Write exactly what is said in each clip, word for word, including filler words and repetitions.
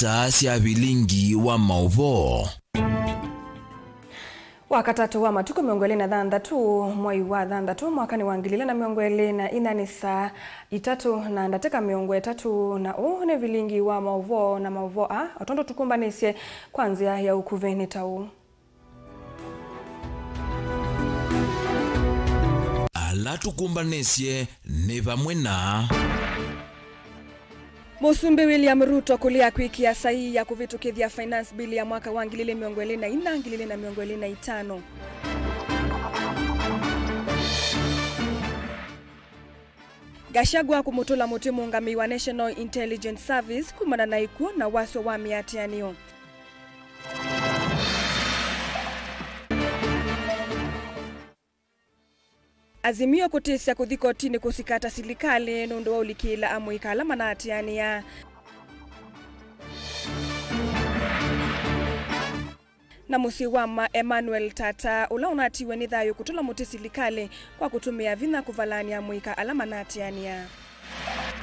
saa sya vilingi wa maũvoo. Wakatatũ wa matukũ mĩongo ĩlĩ na thanthatũ, mwei wa thanthatũ, mwakanĩ wa ngili ilĩ na mĩongo ĩlĩ na inya, nĩ saa itatũ na ndatĩka mĩongo ĩtatũ, na ũũ nĩ vilingi wa maũvoo, na maũvoo aa, o tondũ tũkũmbanĩsye kwa nzĩa ya ũkuvĩ, nĩ ta ũũ. Ala tũkũmbanĩsye nĩ vamwe na Mũsumbĩ William Ruto kũlea kwĩkĩa saii ya kũvĩtũkĩthya Finance Bill ya mwaka wa ngili ilĩ mĩongo ĩlĩ na inya, ngili ilĩ na mĩongo ĩlĩ na itano. Gachagua kũmũtũla mũtĩ mũũngamĩi wa National Intelligence Service kumana na ikuũ na wasyo wa mĩatĩanĩo. Azimio kũtĩsya kũthi kotinĩ kũsikata silikalĩ nũndũ wa ũlikĩĩla amũika ala manaatĩanĩa. Na mũsyĩ wa ma Emmanuel Tata, ũla ũnatiwe nĩ thayũ, kũtũla mũtĩ silikalĩ kwa kũtũmĩa vinya kũvalaany'a amũika ala manaatĩanĩa.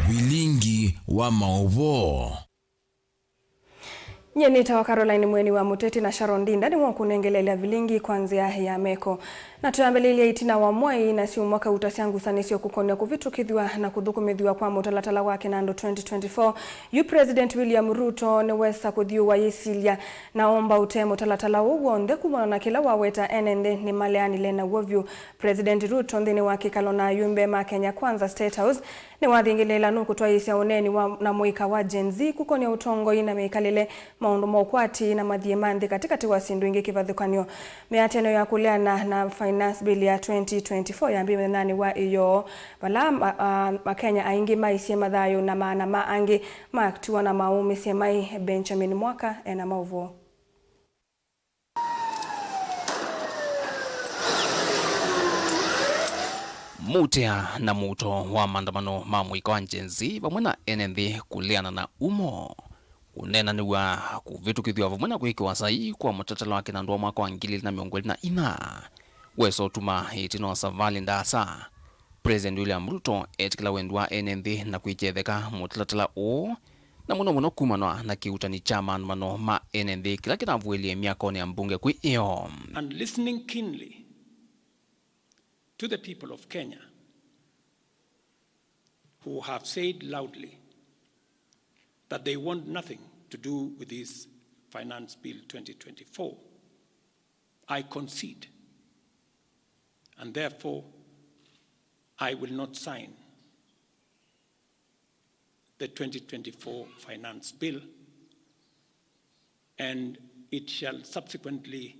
Vilingi wa maũvoo. Nyie nĩtawa Caroline Mweni wa Mũteti, na Sharon Ndinda nĩwe ũkũnengeleelya vilingi kwa nzĩa ya meko. Na twĩambĩlĩlya ĩtina wa mwei na syumwa kauta sya ngusanĩsyo kũkonĩa kũvĩtũkĩthw'a na kũthũkũmĩthw'a kwa mũtalatala wa kĩnandũ twenty twenty-four, yu President William Ruto nĩwesa kũthyũũa yĩsilya na omba ũtee mũtalatala ũũ w'onthe kumana na kĩla waweta ene nthĩ nĩmaleanile naw'o vyũ. President Ruto nthĩnĩ wa kĩkalo na ayumbe ma Kenya Kwanza State House nĩwathingĩlĩĩla nũkũtwaĩĩsya ũneeni wa, na mũika wa Gen Z kũkonĩa ũtongoi na mĩkalĩle, maũndũ ma ũkwati na mathiĩ ma nthĩ katĩkatĩ wa syĩndũ ingĩ kĩvathũkany'o. Mĩatĩanĩo ya kũleana na Finance Bill ya twenty twenty-four yambie mũthenyanĩ wa ĩyoo, vala ma-, a-, Akenya aingĩ maisye mathayũ na maana ma angĩ matiwa na maũmĩsye mai. Benjamin Mwaka ena maũvoo. Mũtea na mũuto wa maandamano ma mũika wa Gen Z vamwe na ene nthĩ kũleana na umo kũneenanĩw'a kũvĩtũkĩthw'a vamwe na kwĩkĩwa saii kwa mũtalatala wa kĩnandũ wa mwaka wa ngili ilĩ na mĩongo ĩlĩ na inya wesa ũtuma ĩtina wa savalĩ ndaasa President William Ruto etĩkĩla wendi wa ene nthĩ na kwĩketheka mũtalatala ũũ, na mũno mũno kumanwa na kĩuutani kya maandamano ma ene nthĩ kĩla kĩnavuĩlĩe myakonĩ ya mbunge kwĩ ĩyo. And listening keenly to the people of Kenya who have said loudly that they want nothing to do with this Finance Bill twenty twenty-four, I concede, and therefore I will not sign the twenty twenty-four Finance Bill, and it shall subsequently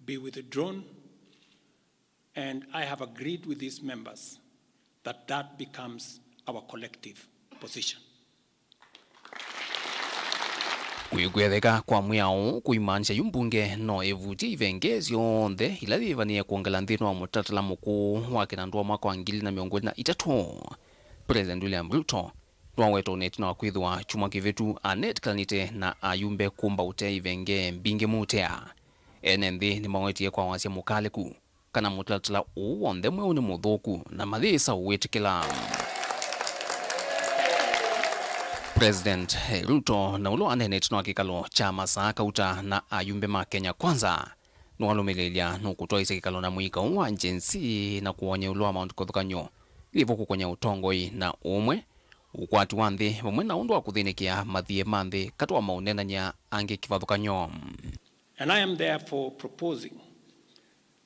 be withdrawn, and I have agreed with these members that that becomes our collective position. Kwĩkwetheka kwa mwĩao kũimaanisya yu mbunge no ĩvutie ivenge syonthe ila yĩvanĩe kwongela nthĩnĩ wa mũtalatala mũkũũ wa kĩnandũ wa mwaka wa ngili na mĩongo ĩlĩ na itatũ. President William Ruto nĩwaweta ũneti na kwĩthĩwa kyumwa kĩvĩtu anetĩkĩlanĩte na ayumbe kũmba ũtea ivenge mbingĩ mũtea. Ene nthĩ nĩmawetie kwa wasya mũkalĩku kana mũtalatala ũũ w'onthe mweũ nĩ mũthũku na mayĩsa ũwĩtĩkĩla. President Ruto, na ũla waneenete na kĩkalo kya masaa kauta na ayumbe ma Kenya Kwanza, nĩwalũmĩlĩĩlya nũkũtwaĩsya kĩkalo na mũika ũũ wa Gen Z na kũwony'a ĩũlũ wa maũndũ kĩvathũkany'o yĩvo kũkonya ũtongoi na ũmwe, ũkwati wa nthĩ, vamwe na ũndũ wa kũthĩnĩkĩa mathiĩ ma nthĩ katĩ wa maũneenany'a angĩ kĩvathũkany'o. And I am therefore proposing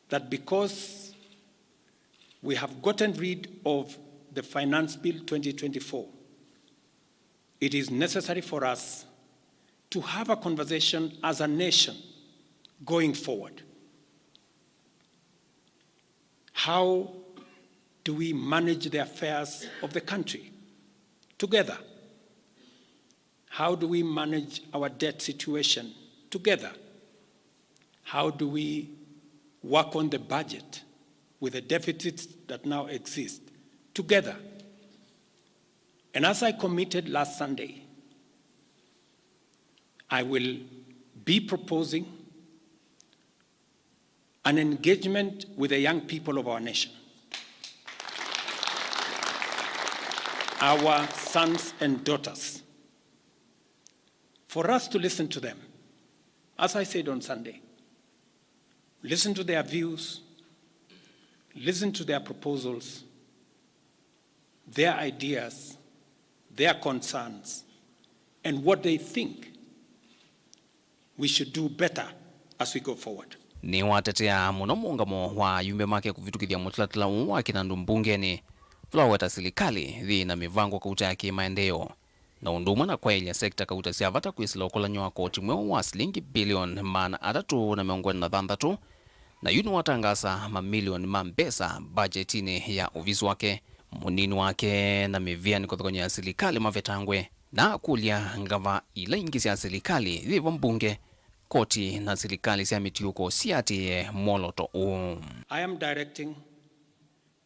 that because we have gotten rid of the Finance Bill twenty twenty-four, it is necessary for us to have a conversation as a nation going forward. How do we manage the affairs of the country together? How do we manage our debt situation together? How do we work on the budget with the deficits that now exist together? And as I committed last Sunday, I will be proposing an engagement with the young people of our nation, our sons and daughters, for us to listen to them, as I said on Sunday, listen to their views, listen to their proposals, their ideas, their concerns, and what they think we should do better as we go forward. Nĩwatetea mũno mũũngamo wa ayumbe make kũvĩtũkĩthya mũtalatala ũũ wa kĩnandũ mbungenĩ, vala waweta silikalĩ yĩ na mĩvango kauta ya kĩmaendeeo, na ũndũ ũmwe na kwaĩlya sekta kauta sya vata kwĩsĩla ũkolany'o wa koti mweũ wa silingi bilioni maana atatũ na mĩongo ĩna na thanthatũ, na yu nĩwatangaasa mamilioni ma mbesa mbajetinĩ ya ovisi wake. Mũnini wake na mĩvĩa nĩ kũthokony'a silikalĩ mavetangwe, na akũlya ngava ila ingĩ sya silikalĩ yĩvo mbunge, koti na silikalĩ sya mĩtiũko siatĩĩe mwoloto ũũ. I am directing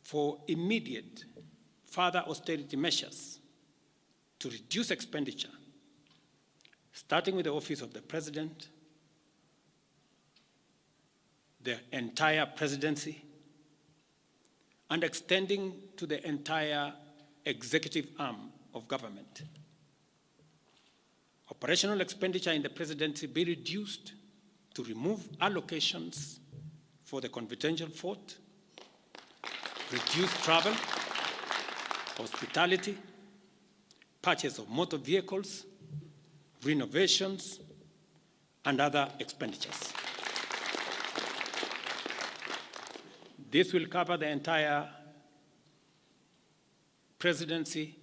for immediate further austerity measures to reduce expenditure, starting with the office of the president, the entire presidency, and extending to the entire executive arm of government. Operational expenditure in the presidency be reduced to remove allocations for the confidential vote, reduce travel, hospitality, purchase of motor vehicles, renovations, and other expenditures. This will cover the entire presidency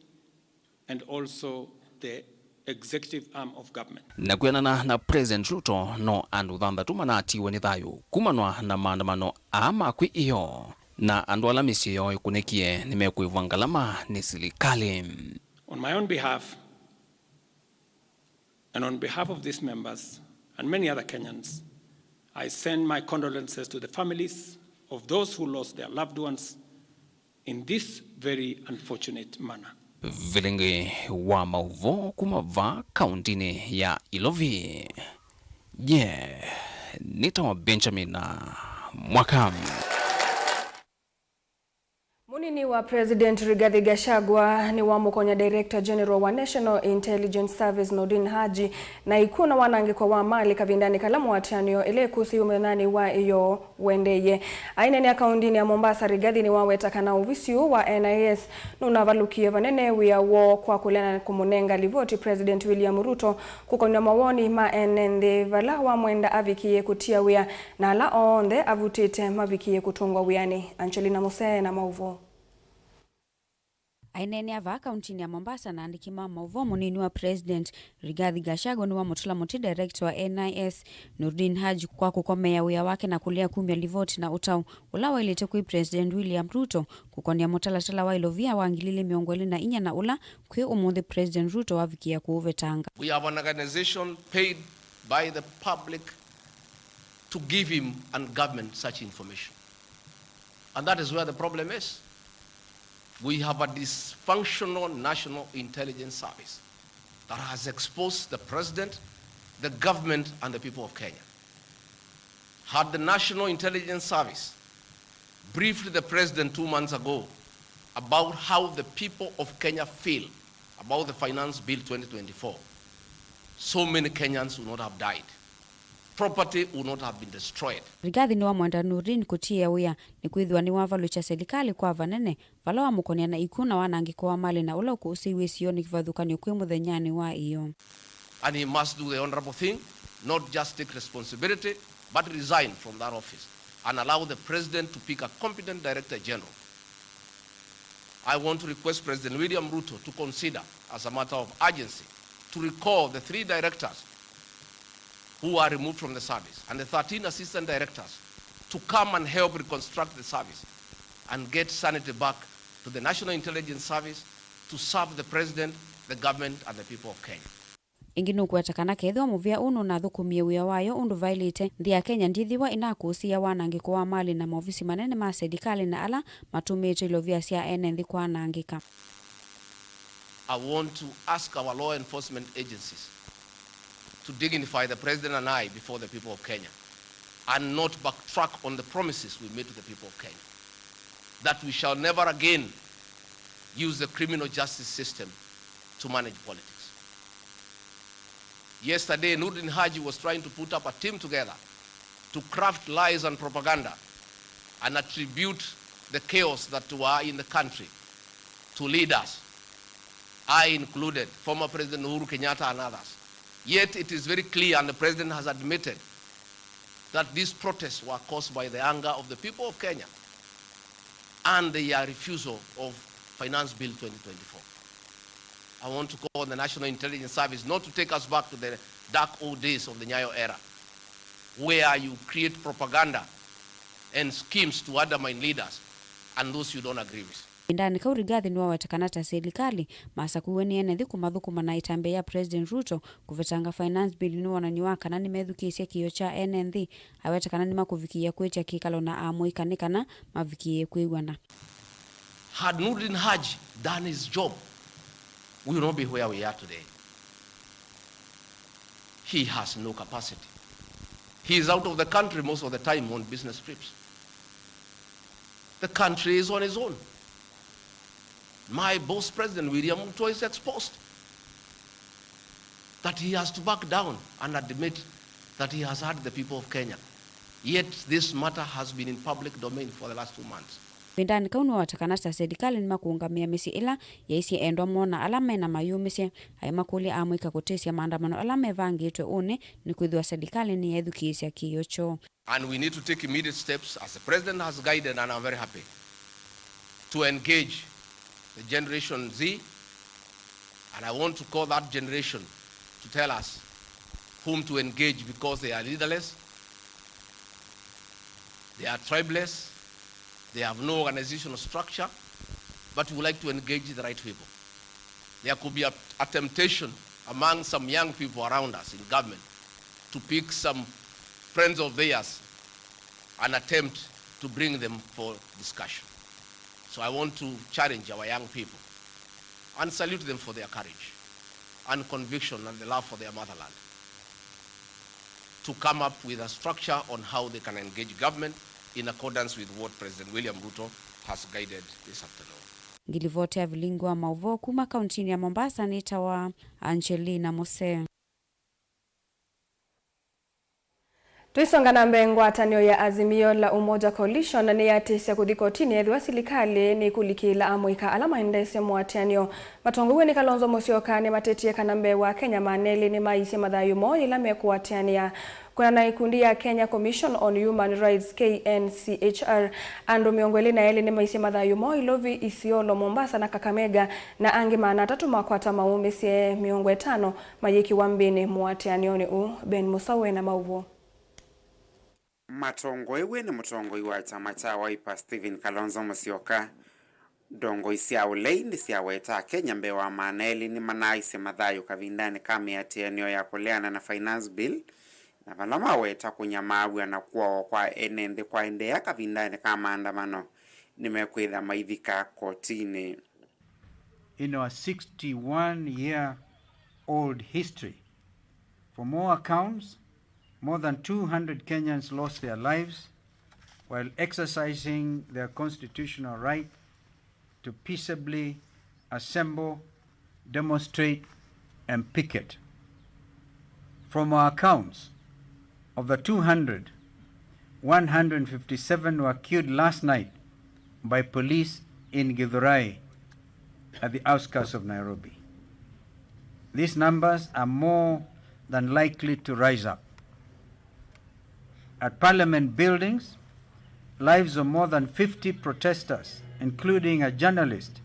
and also the executive arm of government. Na kwĩanana na President Ruto, no andũ thanthatũ manatiwe nĩ thayũ kumanwa na maandamano aa ma kwĩ ĩyoo, na andũ ala mĩsyĩ yoo ĩkunĩkie nĩmekwĩvwa ngalama nĩ silikalĩ. On my own behalf, and on behalf of these members and many other Kenyans, I send my condolences to the families of those who lost their loved ones in this very unfortunate manner. Vilingĩ wa maũvoo kuma vaa kaũntĩnĩ ya Ilovi. Ye, nĩtawa Benjamin Mwaka. Mũnini wa President Rigathi Gachagua nĩwamũkony'a Director General wa National Intelligence Service Noordin Haji na ikw'ũ na wanangĩko wa malĩ kavindanĩ kala mũatĩanĩo ĩla ĩkũsĩiwe mũthenyanĩ wa ĩyoo ũendeeie. Aineenea kaũntĩnĩ ya Mombasa, Rigathi nĩwaweta kana ovisi ũũ wa N I S nũnavalũkie vanene wĩa woo kwa kũlea na kũmũnenga livoti President William Ruto kũkonw'a mawoni ma ene nthĩ vala wamwenda avikĩĩe kũtia wĩa na ala onthe avutĩte mavikĩĩe kũtũngwa wĩanĩ. Angelina Musee na maũvoo. Aineenea vaa kaũntĩnĩ ya Mombasa na andĩki ma maũvoo, mũnini wa President Rigathi Gachagua nĩwamũtũla mũtĩ Director wa N I S Noordin Haji kwa kũkomeea wĩa wake na kũlea kumya livoti na ũtao ũla waĩlĩte kwĩ President William Ruto kũkonea mũtalatala wa ilovia wa ngili ilĩ mĩongo ĩlĩ na inya na ũla kwĩ ũmũnthĩ President Ruto wavikĩĩa kũũvetanga. We have an organization paid by the public to give him and government such information. And that is where the problem is. We have a dysfunctional National Intelligence Service that has exposed the president, the government, and the people of Kenya. Had the National Intelligence Service briefed the president two months ago about how the people of Kenya feel about the Finance Bill twenty twenty-four, so many Kenyans would not have died. Property would not have been destroyed. Rigathi nĩwamwenda Noordin kũtiĩa wĩa nĩkwĩthĩwa nĩwavalũkya silikalĩ kwa vanene vala wamũkonea na ikw'ũ na wanangĩko wa malĩ na ũla ũkũsĩiwe ĩsionĩ kĩvathũkany'o kwĩ mũthenyanĩ wa ĩyoo. And he must do the honorable thing, not just take responsibility, but resign from that office and allow the president to pick a competent director general. I want to request President William Ruto to consider, as a matter of urgency, to recall the three directors who are removed from the service and the thirteen assistant directors to come and help reconstruct the service and get sanity back to the National Intelligence Service to serve the president, the government, and the people of Kenya. Ĩngĩ nũkũweta kana kethĩwa mũvĩa ũũ nũnathũkũmie wĩa wayo ũndũ vaĩlĩte, nthĩ ya Kenya ndyĩthĩwa ĩnakũsĩĩa wanangĩko wa malĩ na maovisi manene ma silikalĩ na ala matũmĩĩte ilovia sya ene nthĩ kwanangĩka. I want to ask our law enforcement agencies to dignify the president and I before the people of Kenya and not backtrack on the promises we made to the people of Kenya, that we shall never again use the criminal justice system to manage politics. Yesterday, Noordin Haji was trying to put up a team together to craft lies and propaganda and attribute the chaos that were in the country to leaders, I included, former President Uhuru Kenyatta and others. Yet it is very clear, and the president has admitted, that these protests were caused by the anger of the people of Kenya and their refusal of Finance Bill twenty twenty-four. I want to call on the National Intelligence Service not to take us back to the dark old days of the Nyayo era, where you create propaganda and schemes to undermine leaders and those you don't agree with. Ĩvindanĩ kau, Rigathi nĩwaweta kana ta silikalĩ masakuiwe nĩ ene nthĩ kũmathũkũma, na ĩtambya ya President Ruto kũvetanga Finance Bill nĩ wonany'o wa kana nĩmethukĩĩsye kĩĩo kya ene nthĩ. Aweta kana nĩmakũvikĩĩa kwĩtya kĩkalo na amũika nĩ kana mavikĩĩe kwĩw'ana. Had Noordin Haji done his job, we will not be where we are today. He has no capacity. He is out of the country most of the time on business trips. The country is on its own. My boss, President William Ruto, is exposed that he has to back down and admit that he has hurt the people of Kenya. Yet this matter has been in public domain for the last two months. Ĩvindanĩ kau nĩwaweta kana ta silikalĩ nĩmakũũngamĩa mĩsyĩ ĩla yaisye endwa moo na ala me na mayũmĩsye, aimakũlya amũika kũtĩsya maandamano ala mevangĩtwe ũnĩ, nĩkwĩthĩwa silikalĩ nĩyeethukĩĩsya kĩĩo kyoo. And we need to take immediate steps, as the president has guided, and I'm very happy to engage the Generation Z, and I want to call that generation to tell us whom to engage, because they are leaderless, they are tribeless, they have no organizational structure, but we would like to engage the right people. There could be a, a temptation among some young people around us in government to pick some friends of theirs and attempt to bring them for discussion. So I want to challenge our young people and salute them for their courage and conviction and the love for their motherland to come up with a structure on how they can engage government in accordance with what President William Ruto has guided this afternoon. Ngilivoti ya vilingi wa maũvoo kuma kauntinĩ ya Mombasa nĩtawa Angelina Mose. Tũisonga na mbee, ngwatanĩo ya Azimio la Umoja Coalition nĩyatĩsya kũthi kotinĩ ethĩwa silikalĩ nĩkũlikĩla amũika ala maendeesye mũatĩanĩo. Matongoew'e nĩ Kalonzo Musyoka nĩmatĩtie kana mbee wa Kenya maana elĩ nĩmaisye mathayũ moo yĩla mekũatĩanĩa. Kwĩana na ikundi ya Kenya Commission on Human Rights, K N C H R, andũ mĩongo ĩlĩ na elĩ nĩmaisye mathayũ moo Ilovi, Isiolo, Mombasa na Kakamega, na angĩ maana atatũ makwata maũmĩsye mĩongo ĩtano mayĩkiwa mbĩnĩ mũatĩanĩonĩ ũũ. Ben Musawe na maũvoo. Matongoew'e nĩ mũtongoi wa kyama kya Wiper Stephen Kalonzo Musyoka, ndongoi sya ũlei nĩsyaweta Akenya mbee wa maana elĩ nĩmanaaisye mathayũ kavindanĩ ka mĩatĩanĩo ya kũleana na Finance Bill, na vala maweta kũnyamaaw'a na kũawa kwa ene nthĩ kwaendeea kavindanĩ ka maandamano, nĩmekwĩtha maivika kotinĩ. In our sixty-one year old history, from all accounts, more than two hundred Kenyans lost their lives while exercising their constitutional right to peaceably assemble, demonstrate, and picket. From our accounts, of the two hundred, one hundred fifty-seven were killed last night by police in Githurai, at the outskirts of Nairobi. These numbers are more than likely to rise up. At Parliament buildings, lives of more than fifty protesters, including a journalist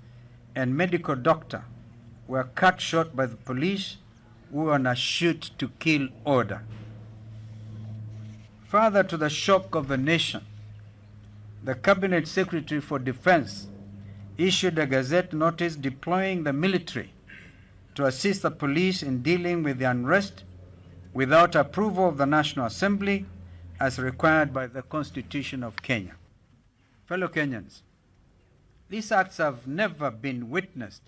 and medical doctor, were cut short by the police, who were on a shoot-to-kill order. Further to the shock of the nation, the Cabinet Secretary for Defense issued a gazette notice deploying the military to assist the police in dealing with the unrest without approval of the National Assembly, as required by the Constitution of Kenya. Fellow Kenyans, these acts have never been witnessed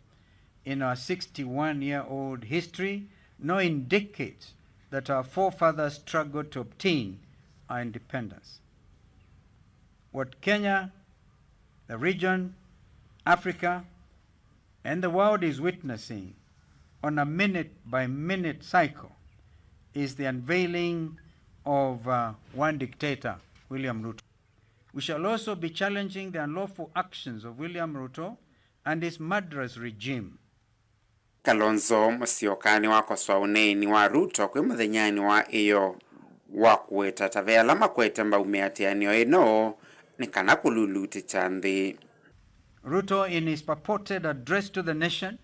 in our sixty-one-year-old history, nor indicate that our forefathers struggled to obtain our independence. What Kenya, the region, Africa, and the world is witnessing on a minute-by-minute cycle is the unveiling of, uh, one dictator, William Ruto. We shall also be challenging the unlawful actions of William Ruto and his murderous regime. Kalonzo Musyoka nĩwakoswa ũneeni wa Ruto kwĩ mũthenyanĩ wa ĩyo wa kũweta ta ve ala makwete mbau mĩatĩanĩo ĩno nĩ kana kũlulutĩkya nthĩ. Ruto, in his purported address to the nation,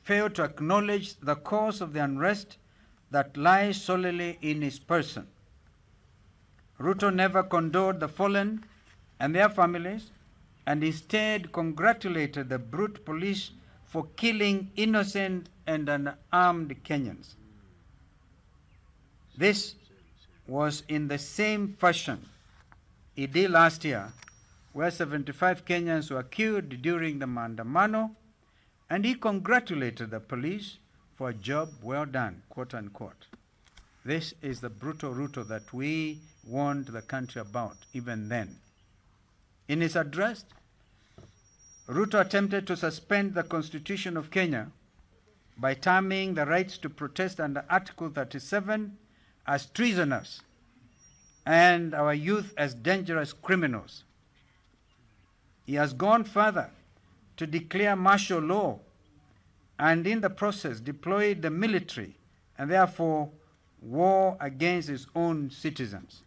failed to acknowledge the cause of the unrest that lies solely in his person. Ruto never condoled the fallen and their families, and instead congratulated the brute police for killing innocent and unarmed Kenyans. This was in the same fashion he did last year, where seventy-five Kenyans were killed during the maandamano, and he congratulated the police for a job well done, quote unquote. This is the brutal Ruto that we warned the country about even then. In his address, Ruto attempted to suspend the Constitution of Kenya by terming the rights to protest under Article thirty-seven as treasonous and our youth as dangerous criminals. He has gone further to declare martial law and in the process deployed the military and therefore war against his own citizens.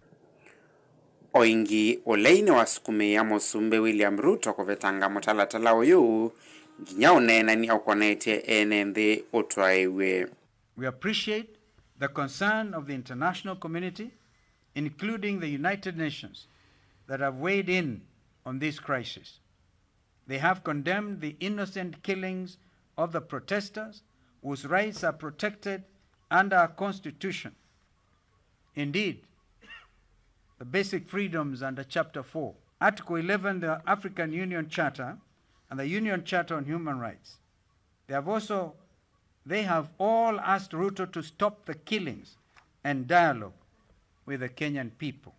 O ĩngĩ, ũlei nĩwasukumĩĩa Mũsumbĩ William Ruto kũvetanga mũtalatala ũyũ nginya ũneenany'a ũkonetye ene nthĩ ũtwaĩw'e. We appreciate the concern of the international community, including the United Nations, that have weighed in on this crisis. They have condemned the innocent killings of the protesters whose rights are protected under our constitution. Indeed, the basic freedoms under Chapter four, Article eleven, the African Union Charter, and the Union Charter on Human Rights. They have also, they have all asked Ruto to stop the killings and dialogue with the Kenyan people.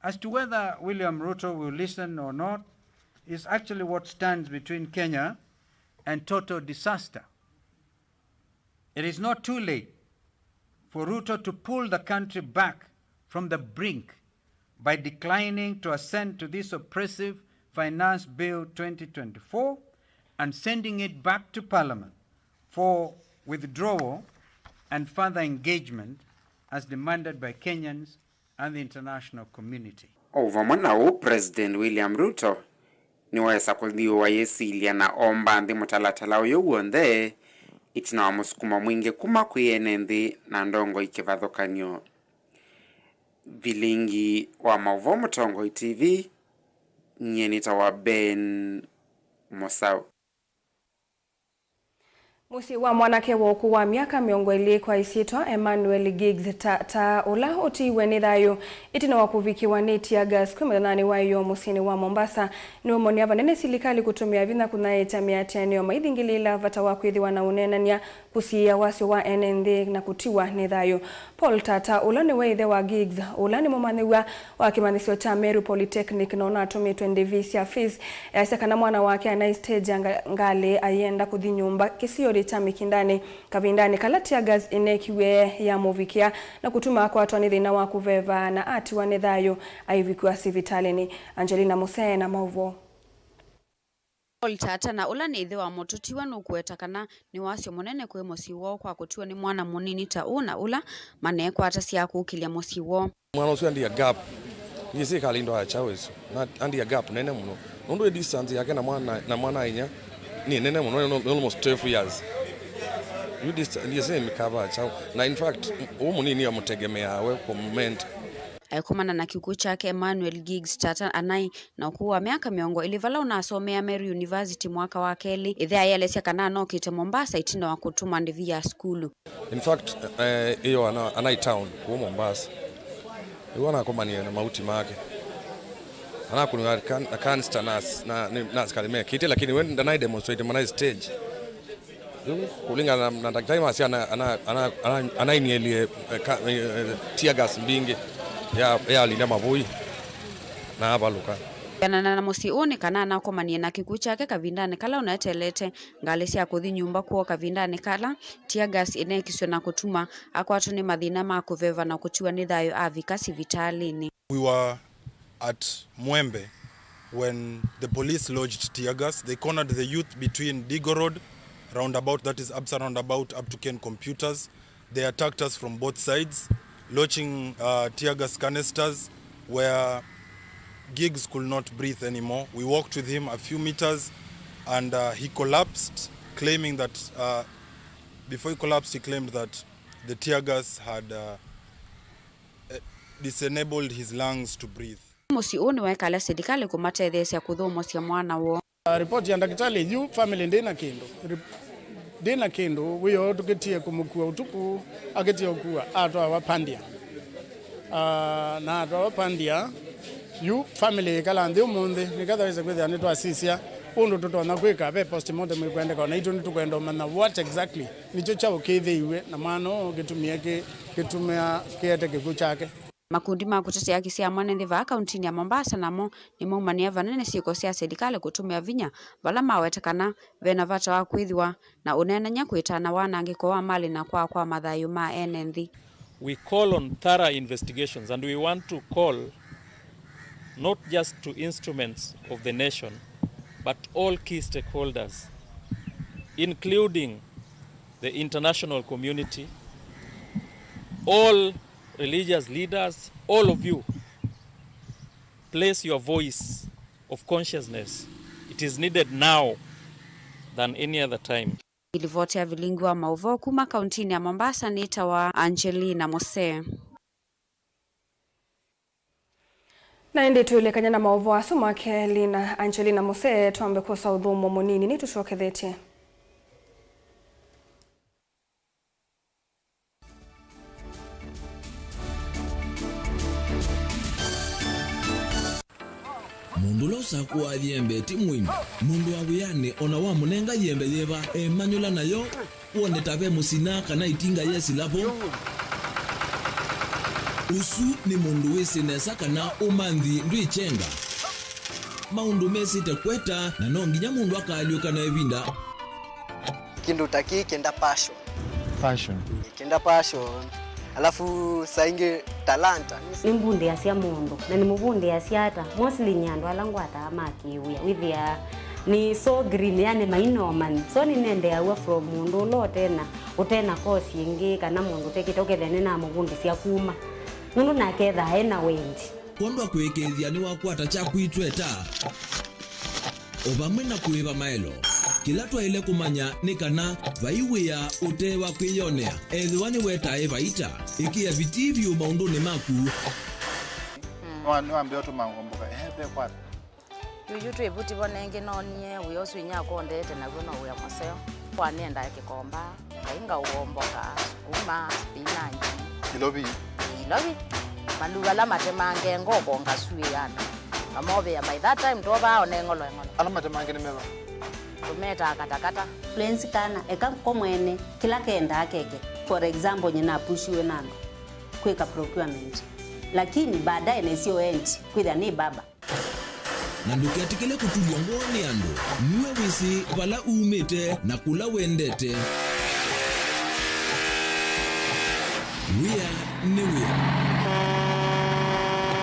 As to whether William Ruto will listen or not is actually what stands between Kenya and total disaster. It is not too late for Ruto to pull the country back from the brink by declining to assent to this oppressive Finance Bill twenty twenty-four and sending it back to Parliament for withdrawal and further engagement as demanded by Kenyans and the international community. O vamwe na ũu, President William Ruto nĩwesa kũthyũũa yĩsilya na omba nthĩ mũtalatala ũyũ w'onthe, ĩtina wa mũsukumo mwingĩ kuma kwĩ ene nthĩ na ndongoi kĩvathũkany'o. Vilingi wa maũvoo Mũtongoi T V, nyie nĩtawa Ben Mũsaũ. Mũsyĩ wa mwanake wa ũkũũ wa myaka mĩongo ĩlĩ kwa ĩsyĩtwa Emmanuel Giggs Tata, ũla ũtiiwe nĩ thayũ ĩtina wa kũvikĩwa nĩ tear gas kwĩ mũthenyanĩ wa ĩyoo mũsyĩnĩ wa Mombasa, nĩwĩmonia vanene silikalĩ kũtũmĩa vinya kũnyaĩĩkya mĩatĩanĩo maithingĩlĩĩla vata wa kwĩthĩwa na ũneenany'a, kũsiĩĩa wasyo wa ene nthĩ na kũtiwa nĩ thayũ. Paul Tata, ũla nĩwe ĩthe wa Giggs, ũla nĩ mũmanyĩw'a wa kĩmanyĩsyo kya Meru Polytechnic na ũnatũmĩtwe ndĩvi sya fees, easya kana mwana wake anaĩ stage ya nga-, ngalĩ ayĩenda kũthi nyũmba kĩsionĩ kya Mĩkindanĩ kavindanĩ kala tear gas ĩnekiwe yamũvikĩa na kũtuma akwatwa nĩ thĩna wa kũveva na atiwa nĩ thayũ aivikwa sivitalĩnĩ. Angelina Musee na maũvoo. Paul Tata, na ũla nĩ ĩthe wa mũtũtiwa, nũkũweta kana nĩ wasyo mũnene kwĩ mũsyĩ woo kwa kũtiwa nĩ mwana mũnini ta ũũ na ũla maneekwatasya kũkĩlya mũsyĩ woo. Mwana ũsu andia gap. Nĩ silikalĩ ndo ya kyaũ ĩsu. Na andia gap nene mũno. Nũndũ ĩ distance yake na mwana, na mwana inya nĩ nene mũno, nĩ almost twelve years. Yu distance, ndiye sĩ mĩkava ya kyaũ. Na in fact, ũũ mũnini amũtegemeaa we kũmenta. Aikomana na kĩkw'ũ kyake, Emmanuel Giggs Tata anaĩ na ũkũũ wa myaka mĩongo ĩlĩ vala ũnasomea Meru University mwaka wa kelĩ. Ĩthe aĩelesya kana anokĩte Mombasa ĩtina wa kũtũma ndĩvi ya sukulu. In fact, eh, ĩyo ana, anaĩ town kũu Mombasa. Ĩw'o anakomanie na mauti make. Anakũniwa kan-, na canister na as-, na, na, na asikalĩ mekĩte, lakini we ndanai demonstrate manaĩ stage. Yu, kũlingana na, na ndakĩtalĩ masya ana, ana, ana, ana, anainĩelie, eh, ka-, eh, eh, tear gas mbingĩ ya, yalinda mavũi na avalũka. Kwĩanana na mũsyĩ ũũ nĩ kana anakomanie na kĩkw'ũ kyake kavindanĩ kala ũneteelete ngalĩ sya kũthi nyũmba kwoo kavindanĩ kala tear gas ĩneekiswe na kũtuma akwatwa nĩ mathĩna ma kũveva na kũtiwa nĩ thayũ avika sivitalĩnĩ. We were at Mwembe when the police lodged tear gas. They cornered the youth between Digo Road, roundabout, that is Absa roundabout, up to Ken Computers. They attacked us from both sides, launching uh, tear gas canisters where Giggs could not breathe anymore. We walked with him a few meters and uh, he collapsed, claiming that uh, before he collapsed, he claimed that the tear gas had uh, eh, disenabled his lungs to breathe. Mũsyĩ ũũ nĩwekala silikalĩ kũmatetheesya kũthũmũsya mwana woo. Uh, report ya ndakĩtalĩ yu, family ndĩna kĩndũ. Rep-, ndĩna kĩndũ, wĩoo tũkĩtie kũmũkua ũtukũ, akĩtie ũkua, atwawa Pandia. Uh, na atwawa Pandia, yu family ĩkala nthĩ ũmũnthĩ, nĩketha wĩse kwĩthĩa nĩtwasisya ũndũ tũtonya kwĩka, ve postmortem ĩkwendeka, na itũ nĩtũkwenda ũmanya what exactly nĩkyo kyaũkĩthĩiw'e na mwana ũũ kĩtumie kĩ-, kĩtumĩa kĩete kĩkw'ũ kyake. Makundi ma kũtetea haki sya mwene nthĩ vaa kauntinĩ ya Mombasa namo nĩmaumanĩa vanene syĩko sya silikalĩ kũtũmĩa vinya vala maweta kana ve na vata wa kwĩthĩwa na ũneenany'a kwĩtana wanangĩko wa malĩ na kwaa kwa mathayũ ma ene nthĩ. We call on thorough investigations and we want to call not just to instruments of the nation but all key stakeholders, including the international community, all religious leaders, all of you, place your voice of consciousness. It is needed now than any other time. Ilivoti ya vilingi wa maũvoo kuma kauntinĩ ya Mombasa nĩtawa Angelina Mose. Na ĩndĩ twĩlekany'a na maũvoo asu make Lina, Angelina Mose, twambe kwosa ũthũmũo mũnini nĩtũsyokethetye. Mũndũ ũla ũsakũaa yembe ti mũimbi. Mũndũ wa wĩanĩ o na wamũnenga yembe yĩva, emanyũla nayo, wone ta ve mũsina kana ĩtinga yesila vo. Ũsu nĩ mũndũ wĩsĩ nesa kana ũmanthi ndwĩkyenga. Maũndũ mesĩte kweta, na no nginya mũndũ akaalyũka na ĩvinda. Kĩndũ ta kĩĩ kĩenda passion. Passion. Kĩenda passion. Alafu saa ingĩ talanta. Nĩmbundĩasya mũndũ, na nĩmũvundĩasya ata? Mostly nĩ andũ ala ngwataa ma kĩwĩa. Wĩthĩaa nĩ so green, yani maina ũmanyi. So nĩnendeeaw'a from mũndũ ũla ũtena, ũtena course ĩngĩ, kana mũndũ ũtekĩte, ũkethĩa nĩnamũvundĩsya kuma. Nũndũ nake ethaa ena wendi. Kwondũ wa kũĩkĩĩthya nĩwakwata kyaku itweta. O vamwe na kũĩva maelo, kĩla twaĩle kũmanya nĩ kana vai wĩa ũte wa kwĩyonea, ethĩwa nĩwetae vaita, ĩkĩa vitii vyũ maũndũnĩ maku. Nĩwa-, nĩwambĩa ũtũma ngomboka, ehe, ve kwata. Yuyu twĩ vuti vo nengĩ noonie wĩa ũsu inyakwa ũndeete naw'o no wĩa mũseo. Kwa nĩendae kĩkomba. Ngai ngaũomboka, sukuma, spinach. Ilovi. Ilovi. Maluu ala matemange ngoko ngasuĩana. Ngamovĩa by that time twovaa one ng'olo eng'olo. Ala matemange nĩ meva? Tũmetaa katakata. Fluency kana, eka ko mwene, kĩla kendaa keke. For example, nyie napushiwe na andũ kwĩka procurement. Lakini baadaye nesio end, kwĩthĩa nĩ baba. Na ndũketĩkĩle kũtulw'a ngoo nĩ andũ. Nue wĩsĩ vala umĩte na kũla wendete. Wĩa nĩ wĩa.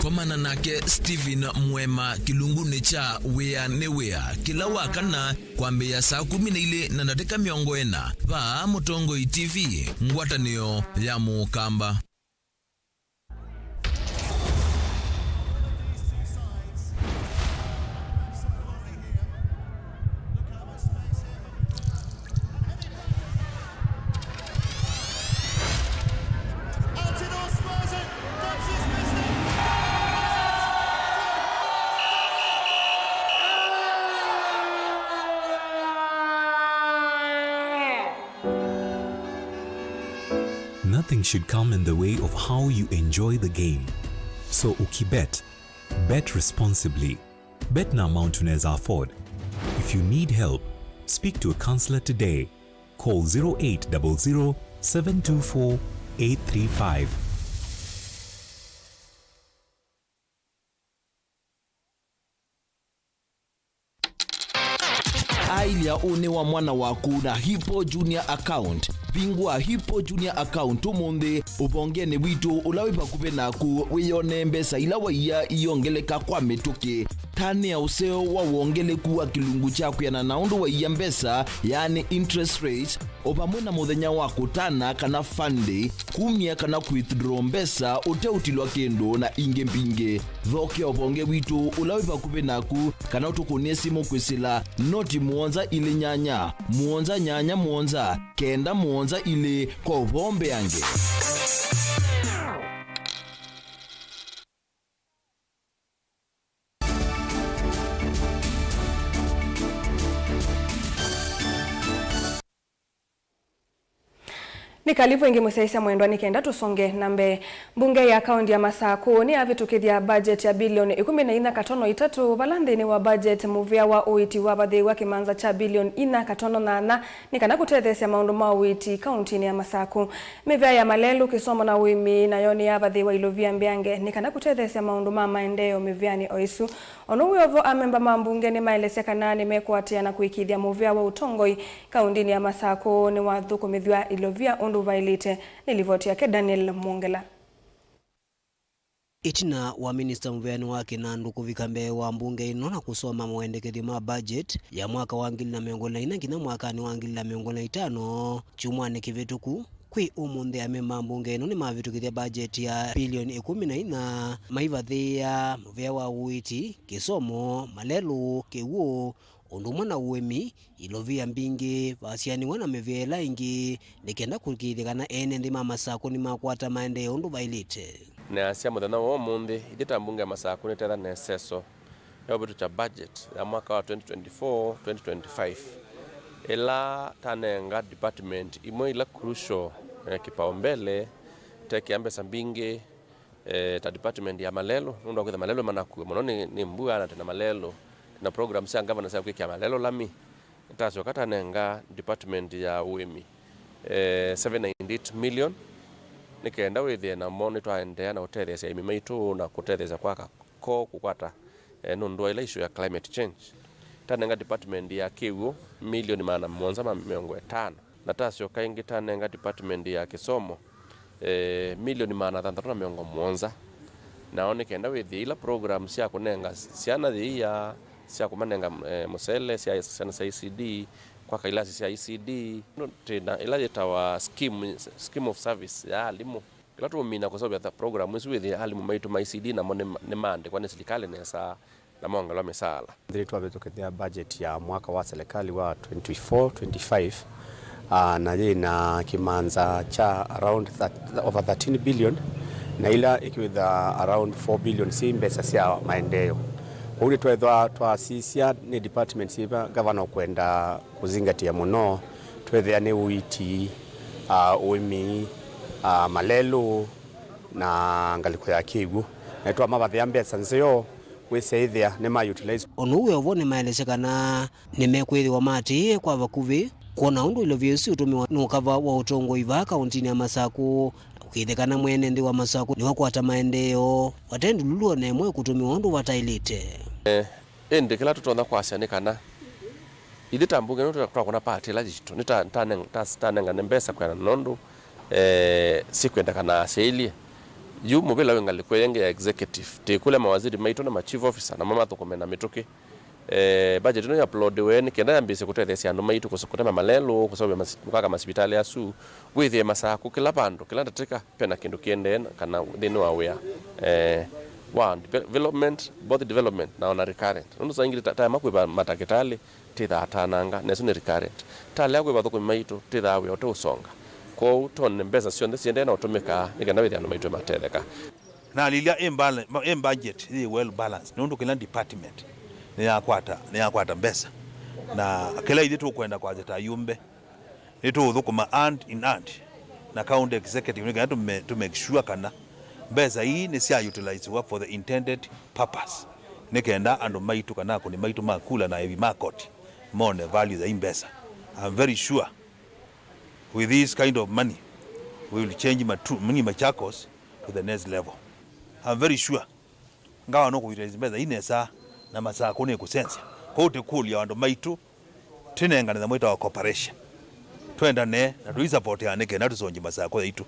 Komana nake Stephen Mwema kĩlungunĩ kya Wĩa nĩ Wĩa kĩla wa kana kwambĩĩa saa kũmi na ilĩ na ndatĩka mĩongo ĩna vaa Mũtongoi T V, ngwatanĩo ya Mũkamba. Nothing should come in the way of how you enjoy the game. So ukibet, bet responsibly. Bet na amount unaweza afford. If you need help, speak to a counselor today. Call zero eight double zero, seven two four, eight three five. Aĩlya ũnĩ wa mwana waku na Hippo Junior Account. Vingũa Hippo Junior Account ũmũnthĩ ũvongenĩ witũ ũla wĩ vakuvĩ naku, wĩyonee mbesa ila waiya iyongeleka kwa mĩtũkĩ. Tanĩa ũseo wa wongeleku wa kĩlungu kya kwĩanana na ũndũ waiya mbesa, yaani interest rate, o vamwe na mũthenya wa kũtana kana fund day, kumya kana withdraw mbesa ũteũtilwa kĩndũ, na ingĩ mbingĩ. Thokea ũvonge witũ ũla wĩ vakuvĩ naku, kana ũtũkũnĩe simũ kwĩsĩla noti mũonza ilĩ nyanya, mũonza nyanya mũonza, kenda mũonza ilĩ kwa ũvoo mbeange. Nĩ kalivu ĩngĩ mũsyaĩĩsya mwendwa nĩ kenda tũsonge na mbee. Mbunge ya kaunti ya Masakũ nĩyavĩtũkĩthya budget ya bilioni ĩkũmi na inya katono itatũ, vala nthĩnĩ wa budget mũvĩa wa ũiiti wavathĩĩw'a kĩmanza kya bilioni inya katono nyanya nĩ kana kũtetheesya maũndũ ma ũiiti kauntinĩ ya Masakũ. Mĩvĩa ya malelũ, kĩsomo na ũĩmi nayo nĩyavathĩĩwa ilovia mbeange nĩ kana kũtetheesya maũndũ ma maendeeo mĩvĩanĩ o ĩsu. O na ũu wĩ o vo, amemba ma mbunge nĩmaelesya kana nĩmekũatĩĩa na kũĩkĩĩthya mũvĩa wa ũtongoi kauntinĩ ya Masakũ nĩwathũkũmĩthw'a ilovia ũndũ vaĩlĩte. Nĩ livoti yake Daniel Mwongela. Ĩtina wa minista mũvĩanĩ wa kĩnandũ kũvika mbee wa mbunge ĩno na kũsoma mawendekethyo ma budget ya mwaka wa ngili na mĩongo ĩlĩ na inya nginya mwakanĩ wa ngili na mĩongo ĩlĩ na itano, kyumwanĩ kĩvĩtũku, kwĩ ũmũnthĩ amemba mbunge ĩno nĩmavĩtũkĩthya budget ya bilioni ĩkũmi na inya, maivathĩĩa mũvĩa wa ũiiti, kĩsomo, malelũ, kĩw'ũ, ũndũ ũmwe na ũĩmi, ilovia mbingĩ, vasianĩw'a na mĩvĩa ĩla ĩngĩ, nĩ kenda kũĩkĩĩthya kana ene nthĩ ma Masakũ nĩmakwata maendeeo ũndũ vaĩlĩte. Nĩasya mũthenya wa ũmũnthĩ, ithyĩ ta mbunge ya Masakũ nĩtetha na ĩseso ya ũvĩtũkya budget ya mwaka wa twenty twenty-four, twenty twenty-five, ĩla tanenga department imwe ila crucial, eh, kipaumbele, tekĩa mbesa mbingĩ, eh, ta department ya malelũ, nũndũ wa kwĩtha malelũ manakua mũno nĩ, nĩ mbua, na twĩna malelũ, twĩna program sya ngavana sya kwĩkĩa malelũ lami. Tasyoka tanenga department ya ũĩmi, eh, seven ninety-eight million, nĩ kenda wĩthĩe namo nĩtwaendeea na ũtetheesya aĩmi maitũ na kũtetheesya kwaka koo kũkwata, eh, nũndũ wa ĩla issue ya climate change. Tanenga department ya kĩw'ũ milioni maana mũonza ma mĩongo ĩtano. Na tasyoka ĩngĩ tanenga department ya kĩsomo, eh, milioni maana thanthatũ na mĩongo mũonza. Nao nĩ kenda wĩthĩe ila program sya kũnenga syana yĩia, sya kũmanenga, eh, mũsele, sya syana sya E C D, kwaka ilasi sya E C D. Twĩna ĩla yĩtawa scheme, scheme of service ya alimũ. Ĩla tũũmina kũseũvya ta program ĩsu, wĩthĩe alimũ maitũ ma E C D namo nĩ, nĩmaandĩkwa nĩ silikalĩ nesa na mongelwa mĩsaala. Nthĩ twavĩtũkĩthya budget ya mwaka wa serikali wa twenty-four twenty-five, ah, na yĩna kĩmanza kya around thir-, over thirteen billion, na ila ĩkĩwĩtha around four billion syĩ mbesa sya maendeeo. Kwoou nĩtwethwa twasisya nĩ department syĩva ngavana ũkwenda kũzingatia mũno, twethĩa nĩ ũiiti, ah, ũĩmi, ah, malelũ, na ngalĩko ya kĩw'ũ. Na twamavathĩa mbesa nzeo, wĩsyaĩthĩa nĩma utilize. Ũndũ wĩ o vo nĩmaelesya kana nĩmekwĩthĩwa maatĩĩe kwa vakuvĩ kwona ũndũ ilovia ĩsu ĩũtũmĩwa nĩ ũkava wa ũtongoi vaa kauntinĩ ya Masakũ, na kũkĩĩthya kana mwene nthĩ wa Masakũ nĩwakwata maendeeo vate ndululu o na ĩmwe kũtũmĩwa ũndũ vataĩlĩte. Eh, ĩndĩ kĩla tũtonya kwasya nĩ kana ithyĩ ta mbunge nĩtũ twakũna part ĩla yitũ, nĩ ta, ta, ta, tanengane mbesa kwĩanana na ũndũ, eh, syĩkwendekana asyaĩlye. Yu mũvĩla wĩ ngalĩko ĩngĩ ya executive, tĩkũlya mawaziri maitũ na ma chief officer namo mathũkũme na mĩtũkĩ. Eh, budget ĩno ya uploadiwe nĩ kenda yambĩĩsye kũtetheesya andũ maitũ kũse-, kũtema malelũ, kũseũvya masi-, kwaka masivitalĩ asu, wĩthĩe Masakũ kĩla vandũ, kĩla ndatĩka, vena kĩndũ kĩendee na, kana nthĩnĩ wa wĩa, eh, wa development, both development na ona recurrent. Nũndũ saa ingĩ ta, taema kwĩva matakĩtalĩ, tĩthaa tananga, na ĩsu nĩ recurrent. Talea kwĩva athũkũmi maitũ, tĩthaa wĩa ũteũsonga. Kwoou tone mbesa syonthe siendee na ũtũmĩkaa, nĩ kenda wĩthĩa andũ maitũ matetheka. Na lilya ĩ mbale-, ma-, ĩ budget yĩ well balanced, nũndũ kĩla department nĩyakwata, nĩyakwata mbesa. Na kĩla ithyĩ tũkwenda kwasya ta ayumbe, nĩtũũthũkũma hand in hand na county executive nĩ kana tũme-, to make sure kana mbesa ii nĩsya utiliziwa for the intended purpose, nĩ kenda andũ maitũ kana akũni maitũ ma kula na evi ma koti mone value ya ii mbesa. I'm very sure with this kind of money, we will change Matu-, mini Machakos to the next level. I'm very sure ngavana nũkũutilize mbesa ii nesa na Masakũ nĩkũsenzya. Kwoou tũkũlya andũ maitũ Twĩnengane nyamũ ĩtawa cooperation. Twendane na tũisapoti anĩke na tũsũngĩ masakũ yaitũ.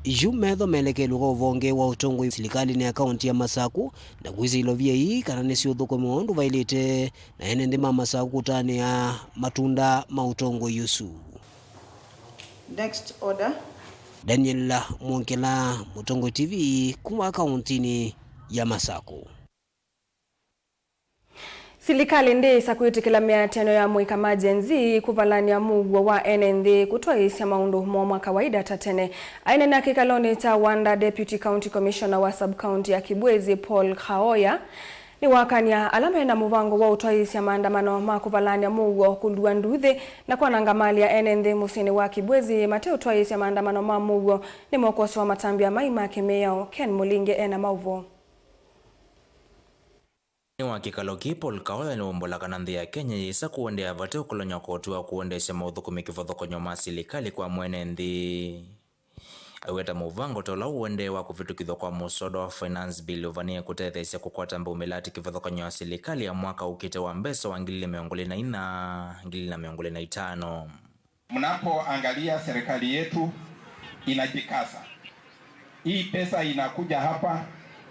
Yu metho melekelwe kwa ũvonge wa ũtongoi silikalĩnĩ ya kaunti ya Masaku na kwĩsĩ ilovia ii kana nĩsyũthũkũmĩwa ũndũ vaĩlĩte na ene nthĩ ma Masaku kũtanĩa matunda ma ũtongoi ũsu. Next order. Daniel Mwongela, Mũtongoi T V, kuma kauntinĩ ya Masaku. Silikalĩ ndĩĩsa kwĩtĩkĩla mĩatĩanĩo ya mũika ma Gen Z kũvalany'a mũuo wa ene nthĩ kũtwaĩĩsya maũndũ moo ma kawaida ta tene. Aineenea kĩkalonĩ kya Wanda, Deputy County Commissioner wa Sub-County ya Kibwezi, Paul Kaoya, nĩwakany'a ala mena mũvango wa ũtwaĩĩsya maandamano ma kũvalany'a mũuo, kũlua nduuthĩ, na kwananga mali ya ene nthĩ mũsyĩnĩ wa Kibwezi mate ũtwaĩĩsya maandamano ma mũuo nĩmokwosewa matambya mai ma kĩmĩao. Ken Mũlinge ena maũvoo. Nĩ wa kĩkalo kĩĩ, Paul Kaoya nĩwombola kana nthĩ ya Kenya yĩsa kũendeea vate ũkolony'a koti wa kũendeesya maũthũkũmi kĩvathũkany'o ma silikalĩ kwa mwene nthĩ. Aiweta mũvango ta ũla ũendee wa kũvĩtũkĩthw'a kwa mũsoda wa Finance Bill ũvanĩe kũtetheesya kũkwata mbau mĩlatĩ kĩvathũkany'o ya silikalĩ ya mwaka ũkĩte wa mbesa wa ngili ilĩ mĩongo ĩlĩ na inya, ngili ilĩ na mĩongo ĩlĩ na itano. Mnapoangalia serikali yetu inajikaza. Hii pesa inakuja hapa.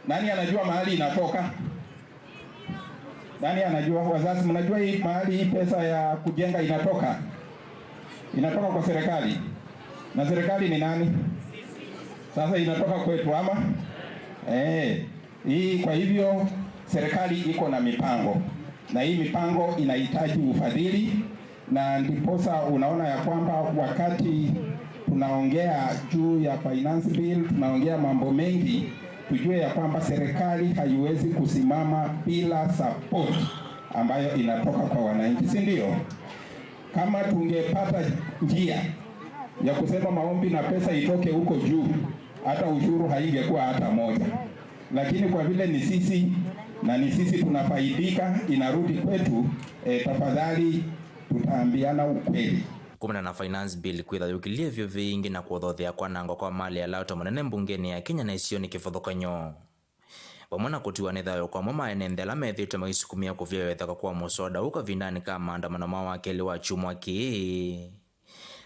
Nani anajua mahali inatoka? Nani anajua? Wazazi, mnajua hii mahali hii pesa ya kujenga inatoka? Inatoka kwa serikali. Na serikali ni nani? Sasa inatoka kwetu ama? Eh, hii kwa hivyo serikali iko na mipango. Na hii mipango inahitaji ufadhili. Na ndiposa unaona ya kwamba wakati tunaongea juu ya finance bill, tunaongea mambo mengi, tujue ya kwamba serikali haiwezi kusimama bila support ambayo inatoka kwa wananchi, si ndio? Kama tungepata njia ya kusema maombi na pesa itoke huko juu, hata ushuru haingekuwa hata moja. Lakini kwa vile ni sisi na ni sisi tunafaidika, inarudi kwetu, eh, tafadhali tutaambiana ukweli. Kumana na Finance Bill kwĩtha yũkilyĩ vyũ vĩingĩ na kũthothea kwanangwa kwa malĩ ala ato manene mbungenĩ ya Kenya na isionĩ kĩvathũkany'o, vamwe na kũtiwa nĩ thayũ kwa amwe ma ene nthĩ ala methĩĩtwe maisukumĩa kũvyawa ĩthaka kwa mũsoda ũũ kavindanĩ ka maandamano ma wakelĩ wa kyumwa kĩĩ.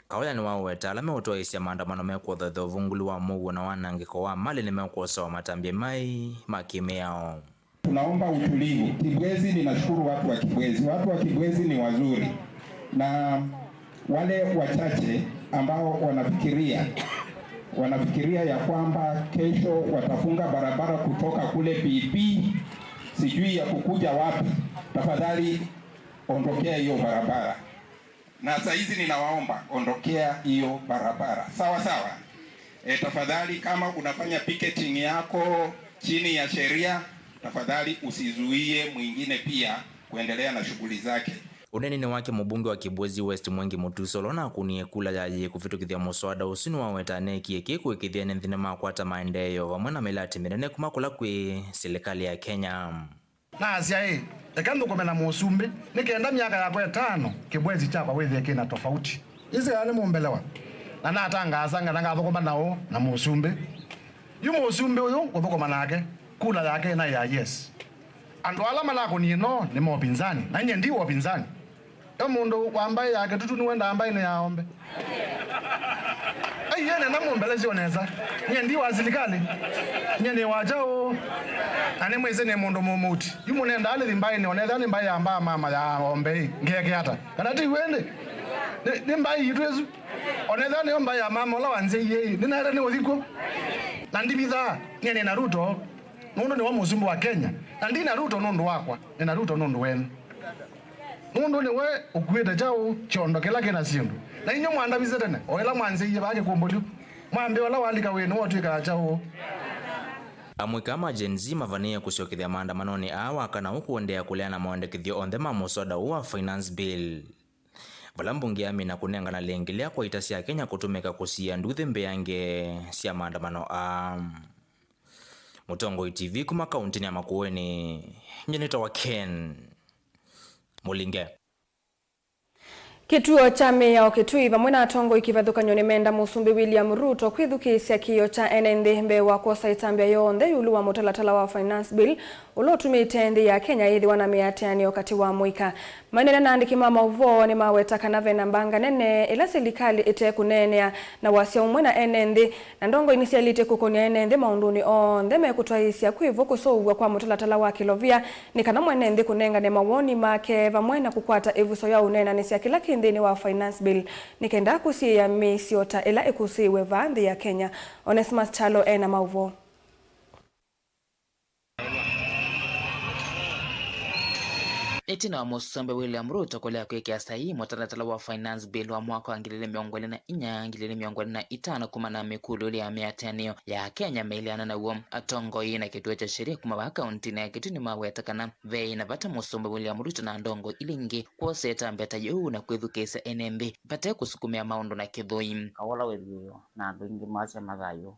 Kaoya nĩwaweta ala meũtwaĩĩsya maandamano mekũthothea ũvungũli wa mũuo na wanangĩko wa malĩ nĩmekwosewa matambya mai ma kĩmĩao. Tunaomba utulivu. Kibwezi, ninashukuru watu wa Kibwezi. Watu wa Kibwezi ni wazuri. Na wale wachache ambao wanafikiria, wanafikiria ya kwamba kesho watafunga barabara kutoka kule P P, sijui ya kukuja wapi, tafadhali ondokea hiyo barabara. Na saa hizi ninawaomba, ondokea hiyo barabara. Sawa sawa? E, tafadhali, kama unafanya picketing yako chini ya sheria, tafadhali usizuie mwingine pia kuendelea na shughuli zake. Ũneeninĩ wake, mũmbunge wa Kibwezi West Mwengi Mutusa, ũla ũnakunie kula ya yĩĩ kũvĩtũkĩthya mũswada ũsu, nĩwaweta aneekie kĩĩ kũĩkĩĩthya ene nthĩ nĩmakwata maendeeo vamwe na mĩlatĩ mĩnene kuma kũla kwĩ silikalĩ ya Kenya. Nasya, ĩ, eka nthũkũme na mũsumbĩ, nĩ kenda myaka yakwa ĩtano Kĩbwezi kyakwa wĩthĩe kĩ na tofauti. Ĩsĩ kana nĩmũmbelewa? Na natangaasa ngana ngathũkũma na ũũ na mũsumbĩ. Yu mũsumbĩ ũyũ ngũthũkũma nake, kula yake ĩnaĩ ya yes. Andũ ala malakũnie no nĩ ma ũpinzani, na nyie ndi wa ũpinzani. E mũndũ wa mbaĩ ya Kĩtutu nĩwendaa mbaĩnĩ ya Ombe? Ai, ene na mũmbelesyo nesa. Nyie ndi wa silikalĩ. Nyie nĩ wa kyaũ? Na nĩmwĩsĩ nĩ mũndũ mũmũti. Yu mũnendaa nĩthi mbaĩnĩ, onethĩa nĩ mbaĩ ya mbaa mama ya Ombe ĩ, ngeke ata? Kana ti w'o ĩndĩ? Nĩ, nĩ mbaĩ yitũ ĩsu. Onethĩa nĩyo mbaĩ ya mama ũla wanzyaie ĩ, nĩnaete nĩ ũthi kw'o. Na ndivithaa, nyie nĩ na Ruto, nũndũ nĩwe mũsumbĩ wa Kenya. Na ndi na Ruto nũndũ wakwa, nĩ na Ruto nũndũ wenyu. Nũndũ nĩwe ũkuĩte kyaũ kyondo kĩla kĩ na syĩndũ. Na inyw'ĩ mwandavisye tene, o ĩla mwanzĩie vaa kĩkũmbũlyo, mwambĩa ũla walika wĩ nĩwe ũtw'ĩkaa kyaũ. Amũika ma Gen Z mavanĩĩe kũsyokethya maandamanonĩ aa wa kana ũkũendeea kũleana mawendekethyo onthe ma mũswada ũũ wa Finance Bill, vala mbunge yamina kũnengana lĩngĩ lĩa kwa ita sya Kenya kũtũmĩka kũsiĩa nduuthĩ mbeange sya maandamano aa. Mũtongoi T V kuma kauntinĩ ya Makueni, nyie nĩtawa Ken Mũlinge. Kĩtuo kya mĩao Kitui vamwe na atongoi kĩvathũkany'o nĩmenda Mũsumbĩ William Ruto kwĩthukĩĩsya kĩĩo kya ene nthĩ mbee wa kwosa ĩtambya yonthe ĩũlũ wa mũtalatala wa Finance Bill ũla ũtumĩte nthĩ ya Kenya yĩthĩwa na mĩatĩanĩo katĩ wa mũika. Maineena na andĩki ma maũvoo nĩmaweta kana ve na mbanga nene ĩla silikalĩ ĩte kũneenea na wasya ũmwe na ene nthĩ, na ndongoi nĩsyaĩlĩte kũkony'a ene nthĩ maũndũnĩ onthe mekũtwaĩĩsya kwĩvo kũseũvw'a kwa mũtalatala wa kĩlovia nĩ kana mwene nthĩ kũnengane mawoni make vamwe na kũkwata ĩvuso ya ũneenanĩsya kĩla kĩ nthĩnĩ wa Finance Bill nĩ kenda kũsiĩĩa mĩisyo ta ĩla ĩkũsĩĩwe vaa nthĩ ya Kenya. Onesmus Kyalo e na maũvoo. Ĩtina wa Mũsumbĩ William Ruto kũlea kwĩkĩa saii mũtalatala wa Finance Bill wa mwaka wa ngili ilĩ mĩongo ĩlĩ na inya, ngili ilĩ mĩongo ĩlĩ na itano kumana na mĩkũlyo ĩlĩ ya mĩatĩanĩo ya Kenya meĩleana naw'o, atongoi na kĩtuo kya sheria kuma vaa kauntinĩ ya Kitui nĩmaweta kana veĩ na vata Mũsumbĩ William Ruto na ndongoi ila ingĩ kwosa ĩtambya ta yĩu na kwĩthukĩĩsya ene nthĩ vate kũsukumĩa maũndũ na kĩthũi. Kaũ ũla wĩthĩĩwe na andũ aingĩ maasya mathayũ,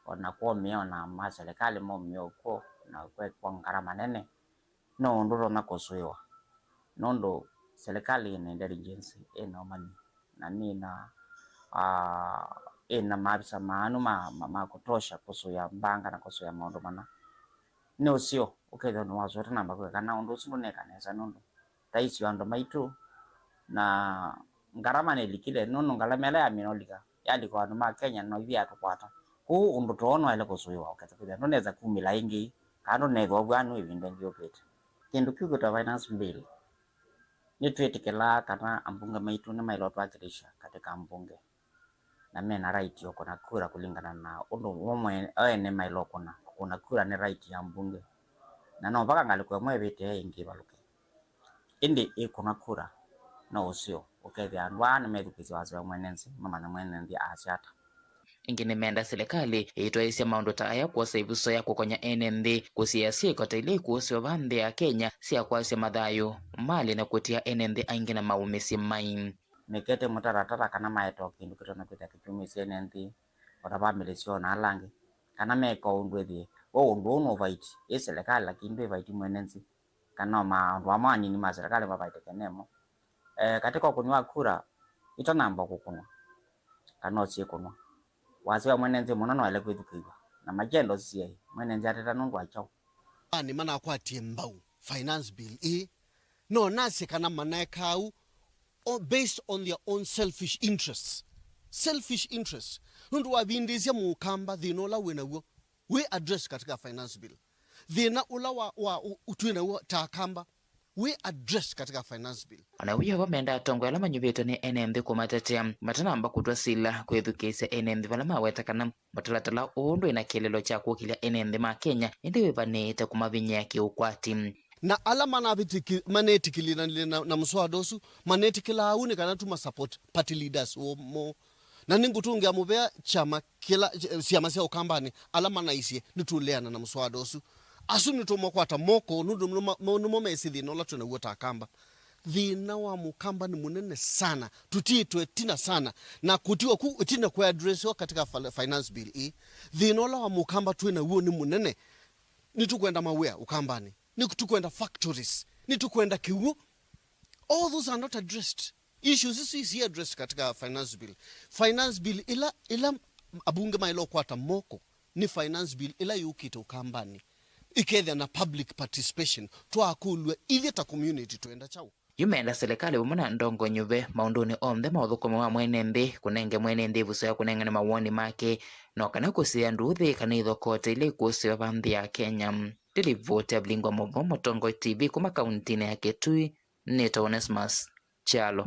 o na kwomĩe o na ma silikalĩ momĩe ũkw'o na kwekwa ngarama nene, no ũndũ ũtonya kũsũĩwa, nũndũ silikalĩ ĩna intelligence, ĩna ũmanyi, na nĩna, ah, ĩna maavisa maanu ma, ma, ma kũtosha kũsũĩa mbanga na kũsũĩa maũndũ mana. Nĩ ũseo ũkethĩwa nĩwasũa ũtanamba kwĩka kana ũndũ ũsu ndũneka nesa, nũndũ ta icio andũ maitũ, na ngarama nĩlikile, nũndũ ngarama ĩla yamina ũlika yalika andũ ma Kenya no ithyĩ yatũkwata. Kwoou ũndũ too nwaĩle kũsũĩwa ũkesa kwĩthĩa ndũnesa kumĩla ĩngĩ, kana ndũnethĩwa vw'anu ĩvinda ĩngĩ yũkĩte. Kĩndũ kĩu kĩtawa Finance Bill, nĩtwĩtĩkĩlaa kana ambunge maitũ nĩmaĩle ũtwakilisha katika mbunge, na mena right ya kũkũna kura kũlingana na ũndũ mo mwe-, o ene maĩle ũkũna, kũkũna kura nĩ right ya mbunge, na no mpaka ngalĩko ĩmwe ĩvĩte ĩngĩ ĩvalũke. Ĩndĩ ĩkũna kura no ũseo, ũkethĩa andũ aa nĩmethukĩĩsya wasya wa mwene nthĩ, mamanya mwene nthĩ asya ata. Ĩngĩ nĩmenda silikalĩ ĩitwaĩĩsya maũndũ ta aya kwosa ĩvuso ya kũkony'a ene nthĩ kũsiĩĩa syĩko ta ila ikũsĩwa vaa nthĩ ya Kenya sya kwasya mathayũ, malĩ na kũtia ene nthĩ aingĩ na maũmĩsye mai. Mekete mũtaratara kana maete o kĩndũ kĩtonya kwĩthĩa kĩkyumĩsya ene nthĩ, o ta vamĩlĩ syoo na ala angĩ, kana meka ũndũ ĩthĩe o ũndũ ũũ nũvaiti ĩ silikalĩ, lakini ndwĩvaiti mwene nthĩ, kana o maũndũ amwe anini ma silikalĩ mavaitĩke nemo. Eh, katika ũkũni wa kura, itanamba kũkũnwa, kana ũsyĩkũnwa, wasya wa mwene nthĩ mũno noele kwĩthukĩĩw'a, na makenda ũsiai mwene nthĩ ateta nũndũ wa kyaũ. Ani manakwatie mbau Finance Bill ĩĩ, no nasye kana manaeka ũu o, based on their own selfish interests. Selfish interests. Nũndũ wavindĩĩsya mũkamba thĩna ũla wĩ naw'o, wĩ address katika Finance Bill. Thĩna ũla wa, wa, u-, twĩ naw'o ta akamba, wĩ address katika Finance Bill. O na wĩ o vo, menda atongoi ala manyuvĩtwe nĩ ene nthĩ kũmatetea matanamba kũtw'a sila kwĩthukĩĩsya ene nthĩ vala maweta kana mũtalatala ũũ ndwĩ na kĩeleelo kya kũkĩlya ene nthĩ ma Kenya, ĩndĩ wĩvanĩĩte kũmavinyĩa kĩũkwati. Na ala manavĩtĩki-, manetĩkĩlanile na, na mũswada ũsu, manetĩkĩlaa ũu nĩ kana tũma support party leaders moo. Na nĩngũtũngĩa mũvea kyama kĩla, syama sya Ũkambanĩ ala manaisye nĩtũleana na mũswada ũsu. Asu nĩtũmakwata moko nũndũ nĩmo, nĩmo mesĩ thĩna ũla twĩ naw'o ta Akamba. Thĩna wa Mũkamba nĩ mũnene sana, tũtiĩtwe ĩtina sana, na kũtiwa ku ĩtina kũaddressiwa katika fa-, Finance Bill ĩĩ. Thĩna ũla wa Mũkamba twĩ naw'o nĩ mũnene. Nĩtũkwenda mawĩa Ũkambanĩ, nĩtũkwenda factories, nĩtũkwenda kĩw'ũ. All those are not addressed. Issues isu isi addressed katika Finance Bill. Finance Bill ila, ila abunge maĩle ũkwata moko nĩ Finance Bill ĩla yũkĩte Ũkambanĩ, ĩkethĩa na public participation, twakũlw'a ithyĩ ta community twenda kyaũ? Yu menda silikalĩ vamwe na ndongo nyuve maũndũnĩ onthe ma ũthũkũmi wa mwene nthĩ, kũnenge mwene nthĩ ĩvuso ya kũnengane mawoni make, no kana kũsiĩĩa nduuthĩ kana ithokote ila ikũsĩwa vaa nthĩ ya Kenya. Ndĩlivoti ya Vilingi wa Maũvoo, Mũtongoi T V kuma kauntinĩ ya Kitui, nĩtawa Onesmus Kyalo.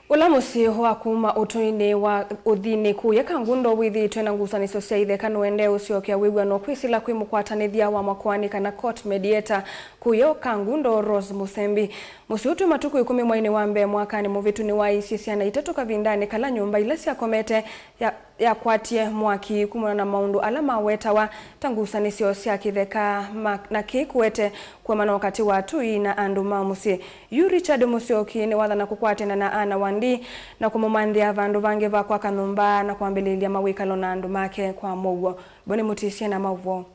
Ũla mũsyĩ wa kuma ũtũinĩ wa ũthinĩ kũya Kangundo wĩthĩĩtwe na ngusanĩsyo sya itheka nũendee ũsyokea wĩw'ano kwĩsĩla kwĩ mũkwatanĩthya wa makoani kana court mediator kũya Kangundo, Rose Mũsembi. Mũsyĩ ũtwĩ matukũ ĩkũmi mweinĩ wa mbee mwakanĩ mũvĩtu nĩwaaisye syana itatũ kavindanĩ kala nyũmba ila syakomete ya yakwatie mwaki kumana na maũndũ ala mawetawa ta ngusanĩsyo sya kĩtheka, ma-, na kĩĩ kũete kũemana katĩ wa atũi na andũ ma mũsyĩ. Yu Richard Mũsyoki nĩwathana kũkwatana na Anna Wandi na kũmũmanthĩa vandũ vangĩ va kwaka nyũmba na kwambĩlĩĩlya mawĩkalo na andũ make kwa mũuo. Bonnie Mũtĩsye na maũvoo.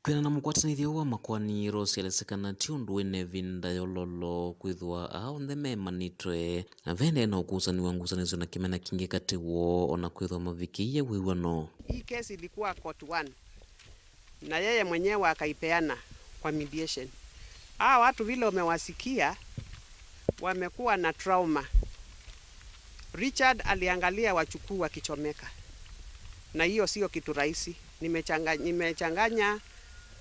Kwĩana na mũkwatanĩthya ũũ wa makoani, Rose elesya kana ti ũndũ wĩ na ĩvinda yololo kwĩthĩwa aa onthe meemanĩtwe, na vendeee na ũkusani wa ngusanĩsyo na kĩmena kingĩ katĩ woo, o na kwĩthĩwa mavikĩie wĩw'ano. Hii kesi ilikuwa court one, na yeye mwenyewe akaipeana. kwa mediation. Hawa watu vile umewasikia, wamekuwa na trauma. Richard aliangalia wachukuu wakichomeka, na hiyo sio kitu rahisi. Nimechanga-, nimechanganya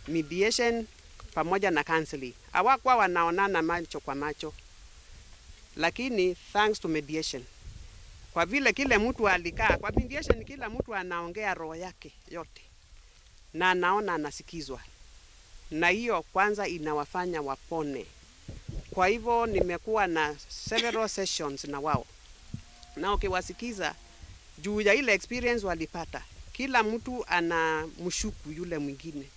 mediation pamoja na counseling. Hawakuwa wanaonana macho kwa macho, lakini thanks to mediation, kwa vile kile mtu alikaa kwa mediation, kila mtu anaongea roho yake yote na anaona anasikizwa, na hiyo kwanza inawafanya wapone. Kwa hivyo nimekuwa na several sessions na wao, na ukiwasikiza juu ya ile experience walipata, kila mtu anamshuku yule mwingine.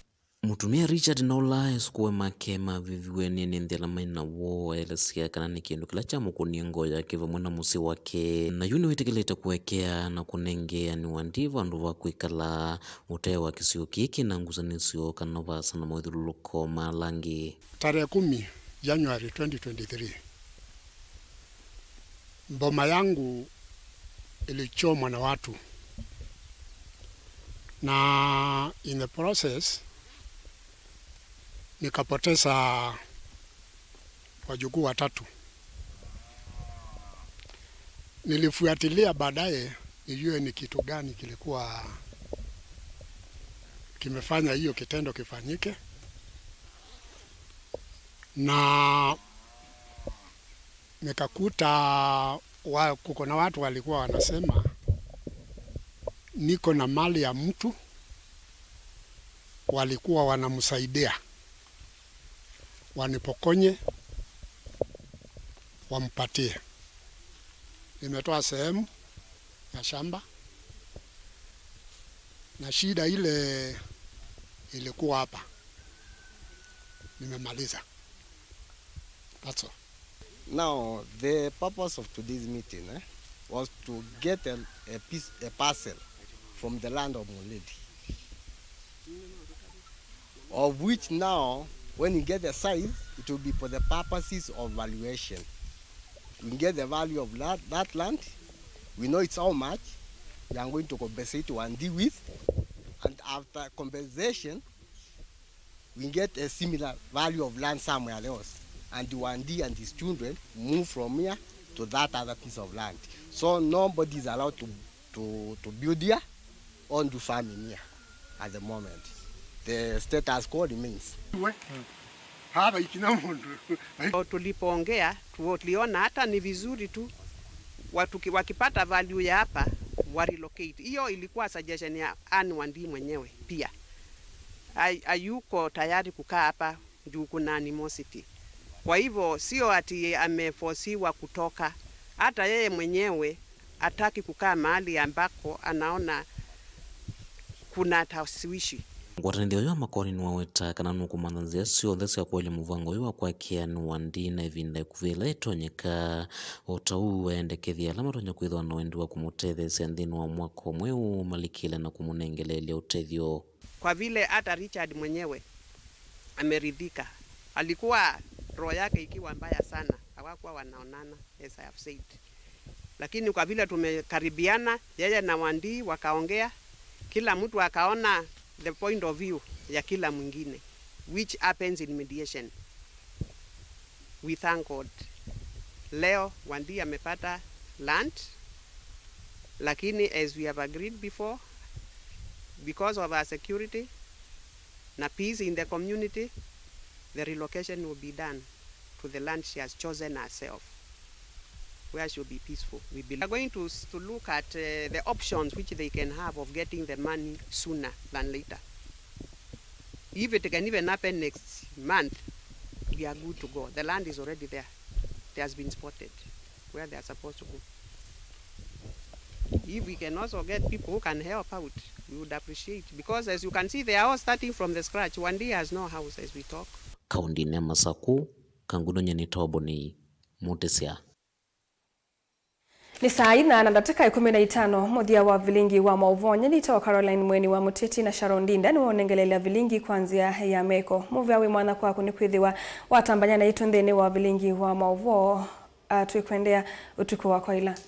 Mũtumĩa Richard na ũla esũkũũe make maviviwe nĩ nthĩna maĩ naw'o, aelesya kana nĩ kĩndũ kĩla kyamũkũnie ngoo yake vamwe na mũsyĩ wake, na yu nĩwĩtĩkĩlĩte kũekea na kũnengea Ann Wandii vandũ va kwĩkala ũtee wa kĩsio kĩĩ kĩna ngusanĩsyo kana vaasa na mawĩthyũlũlũko ma ala angĩ. Tarehe kumi January twenty twenty-three, boma yangu ilichomwa na watu, na in the process nikapoteza wajukuu watatu. Nilifuatilia baadaye nijue ni kitu gani kilikuwa kimefanya hiyo kitendo kifanyike, na nikakuta wa, kuko na watu walikuwa wanasema niko na mali ya mtu, walikuwa wanamsaidia wanipokonye, wampatie. Nimetoa sehemu ya shamba, na shida ile ilikuwa hapa, nimemaliza. That's all. Now, the purpose of today's meeting, eh, was to get a, a piece, a parcel from the land of Muledi, of which now, when you get the size, it will be for the purposes of valuation. We get the value of that, that land, we know it's how much, we are going to compensate Wandii with, and after compensation, we get a similar value of land somewhere else, and Wandii and his children move from here to that other piece of land. So nobody is allowed to, to, to build here or do farming here at the moment. The status quo remains. We, hapa ikina mundu. Tulipoongea, tuliona hata ni vizuri tu watu ki-, wakipata value ya hapa, wa relocate. Hiyo ilikuwa suggestion ya Ann Wandii mwenyewe pia. Hay-, hayuko tayari kukaa hapa juu kuna animosity. Kwa hivyo, sio ati amefosiwa kutoka. Hata yeye mwenyewe hataki kukaa mahali ambako anaona kuna tashwishi. Ngwatanĩthya ũyũ wa Makoni nĩwaweta kana nũkũmantha nzĩa syonthe sya kũelya mũvango ũyũ wa kwakĩa Ann Wandii na ĩvinda ĩkuvĩ ĩla ĩtonyeka. O ta ũu, aendekethya ala matonya kwĩthĩwa na wendi wa kũmũtetheesya nthĩnĩ wa mwaka ũmwe ũũ malikĩle na kũmũnengeleelya ũtethyo. Kwa vile hata Richard mwenyewe ameridhika, alikuwa roho yake ikiwa mbaya sana, hawakuwa wanaonana, as I have said. Lakini kwa vile tumekaribiana, yeye na Wandii wakaongea, kila mtu akaona the point of view ya kila mwingine, which happens in mediation. We thank God. Leo Wandii amepata land, lakini as we have agreed before, because of our security na peace in the community, the relocation will be done to the land she has chosen herself, where she will be peaceful. We believe. We are going to, to look at, uh, the options which they can have of getting the money sooner than later. If it can even happen next month, we are good to go. The land is already there. It has been spotted where they are supposed to go. If we can also get people who can help out, we would appreciate. Because as you can see, they are all starting from the scratch. Wandii has no house as we talk. Kaũndĩnĩ ya Masakũ, Kangundo Nyeni Toboni, Mũtĩsya. Nĩ saa ina na ndatĩka ĩkũmi na itano, mũthya wa vilingi wa maũvoo. Nyie nĩtawa Caroline Mweni wa Mũteti na Sharon Ndinda nĩwaũnengeleelya vilingi kwa nzĩa ya meko. Mũvea wĩ mwanya kwaku nĩkwĩthĩwa watambany'a naitũ nthĩnĩ wa vilingi wa maũvoo. Ah, twĩkwendea ũtukũ wa kwaĩla.